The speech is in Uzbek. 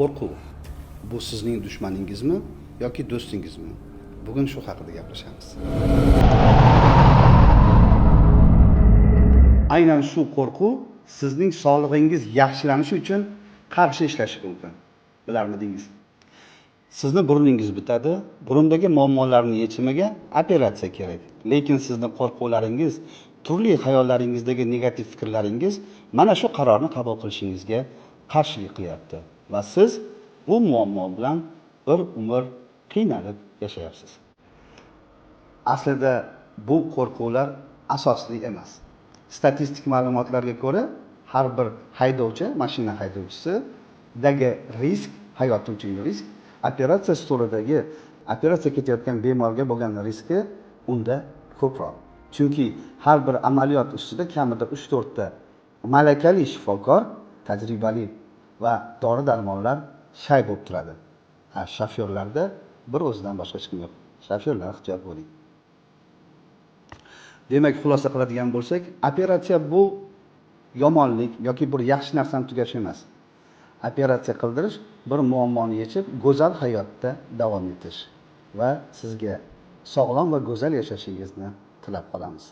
Qo'rquv bu sizning dushmaningizmi yoki do'stingizmi? Bugun shu haqida gaplashamiz. Aynan shu qo'rquv sizning sog'lig'ingiz yaxshilanishi uchun qarshi ishlashi mumkin. Bilarmidingiz? Sizni burningiz bitadi, burundagi muammolarni yechimiga operatsiya kerak. Lekin sizni qo'rquvlaringiz, turli xayollaringizdagi negativ fikrlaringiz mana shu qarorni qabul qilishingizga qarshilik qilyapti va siz bu muammo bilan bir umr qiynalib yashayapsiz. Aslida bu qo'rquvlar asosli emas. Statistik ma'lumotlarga ko'ra, har bir haydovchi, mashina haydovchisidagi risk, hayoti uchun risk, operatsiya stolidagi operatsiya ketayotgan bemorga bo'lgan riski unda ko'proq. Chunki har bir amaliyot ustida kamida 3-4 ta malakali shifokor, tajribali va dori-darmonlar shay bo'lib turadi. Ha, shofyorlarda bir o'zidan boshqa hech kim yo'q. Shofyorlar, ehtiyot bo'ling. Demak, xulosa qiladigan bo'lsak, operatsiya bu yomonlik yoki bir yaxshi narsani tugashi emas. Operatsiya qildirish bir muammoni yechib, go'zal hayotda davom etish va sizga sog'lom va go'zal yashashingizni tilab qolamiz.